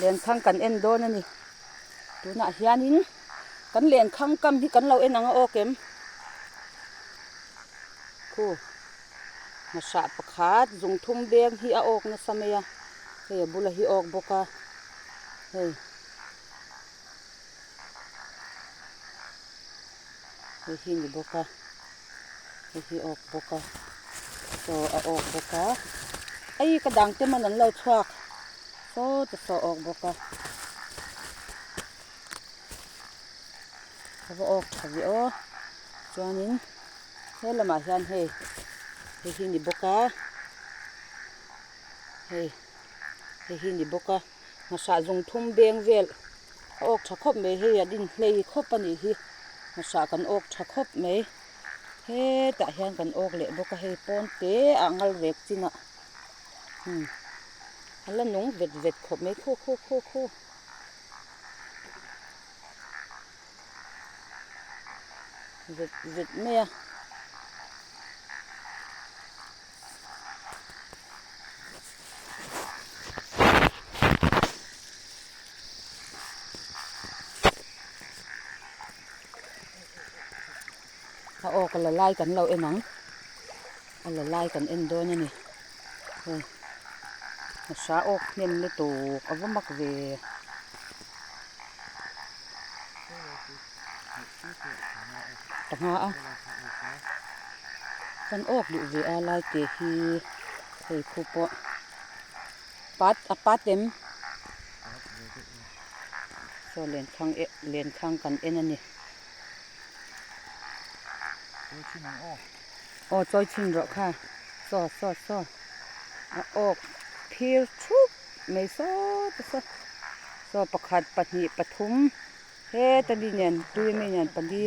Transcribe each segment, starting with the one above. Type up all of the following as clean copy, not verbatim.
Lenkhang kan en dawn a ni. Tunah hianin kan lenkhang kam hi kan lo en ang a aw kem. Khu hmasah pakhat zung thum beng hi a awk nasa mai a, hei a bula hi awk bawk a, hei. Hei hi ni bawk a, hei hi awk bawk a, saw a awk bawk a, ei ka dang te man an lo chhuak saw te saw awk bawk a, a va awk tha ve aw chuanin he lamah hian hei hei hi ni bawk a hei hei hi ni bawk a. Hmasah zung thum beng vel a awk tha khawp mai hei an inhlei khawp a nih hi hmasah kan awk tha khawp mai hetah hian kan awk leh bawk a hei pawn te ah ngal rek chinah umm a la nung vet vet khawp mai khu khu khu khu. Vet vet mai a. A aw ka la lai kan lo en ang a la lai kan en dawn a ni hei hmasa awk hnem lutuk a va mak ve. Panga a kan awk duh ve a lai te hi hei khu pawh pat a pat em saw lenkhang eh lenkhang kan en a ni aw chawi chhin rawh kha saw saw saw a awk phir thup mai saw te saw saw pakhat pahnih pathum. Heta mi nen tui mi nen pali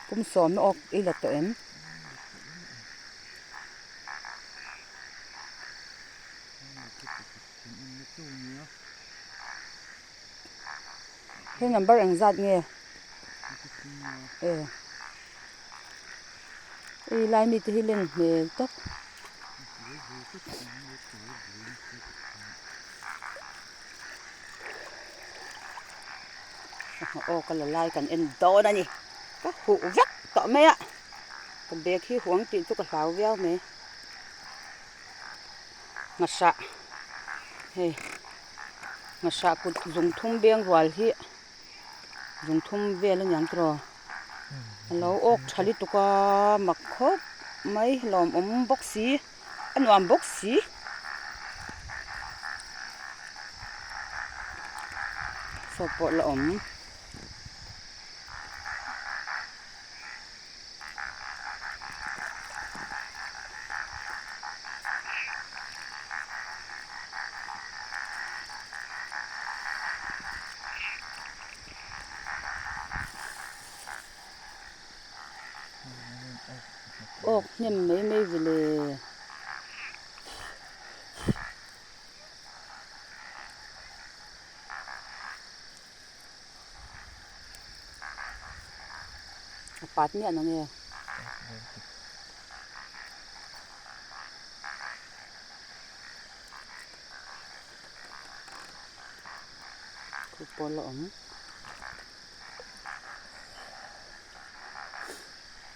kum sawm awk i la tawh em? He number eng zat nge? E Ei lai mite hi len hmel tak. Aw ka la lai kan en dawn a ni ka huh vek tawh mai a ka bag hi huang tih chu ka hlau viau mai hmasah hei hmasah kut zung thum beng rual hi zung thum vel a niang tiraw a lo awk tha lutuk a mak khawp mai lawmawm bawk si. A nuam bawk si. Saw pawh la awm. Awk hnem mai mai vile. A pat miah na nge. Thu pawl a awm.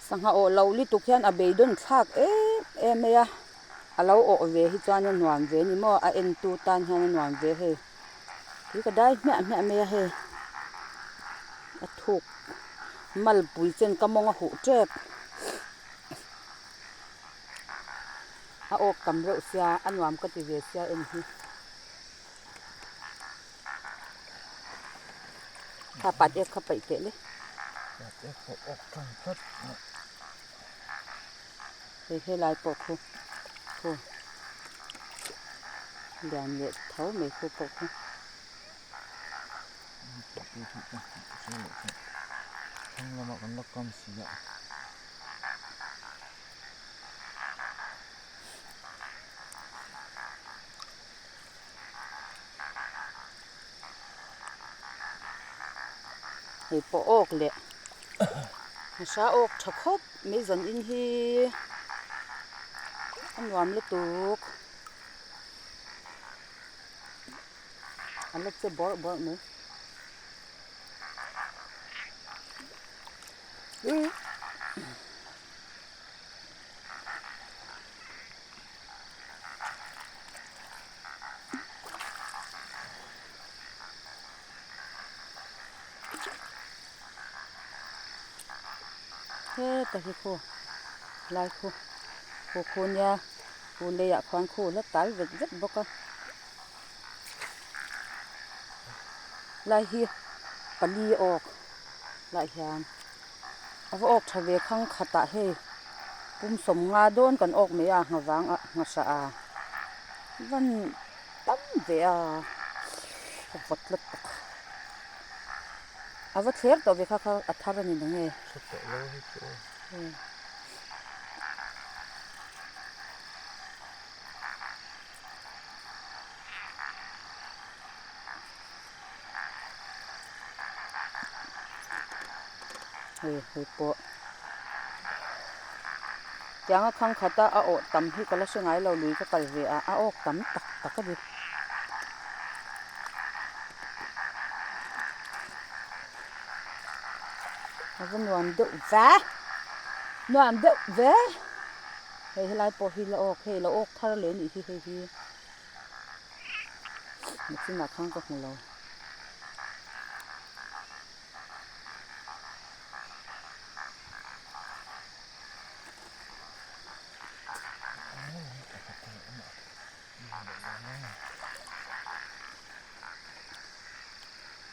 Sangha awh lo lutuk hian a beidawn thlak em em mai a, a lo awh ve hi chuan a nuam ve a ni maw, a entu tan hian a nuam ve hei, tui ka dai hmiah hmiah mai a hei, a thuk malpui chen ka mawng a huh tep, a awk tam reuh sia a nuam ka ti ve sia en hi. Kha pat ek kha paih teh le. Pat ek pawh awk tan tlat mai. Hei helai pawh khu khu lian leh tho mai khu pawh khu. Thlang lamah kan la kam si a. Hei pawh awk leh hmasa awk tha khawp mai zan in hi a nuam lutuk. An la che bawrh bawrh mai. Heta hi khu lai khu khu khu nia khu leiah khuan khu la tal vet vet bawk a lai hi pali awk lai hian a va awk tha ve khang khatah hei pum sawm nga dawn kan awk mai a nghavang ah nghahrah a van tam ve a a vawt tlat tak a va thler tawh ve kha kha a thar a ni na nge. Hre tawh lo hei chu aw. Hei hei pawh tianga khang khata a awh tam hi ka la hre ngai lo lui ka kal ve a a awk tam tak tak a ni. A va nuam deuh ve nuam deuh ve hei helai pawh hi la awk hei la awk thar leh a nih hi hei hi nachinah khan ka hmu lo.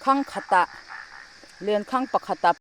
Khang khatah lenkhang pakhatah.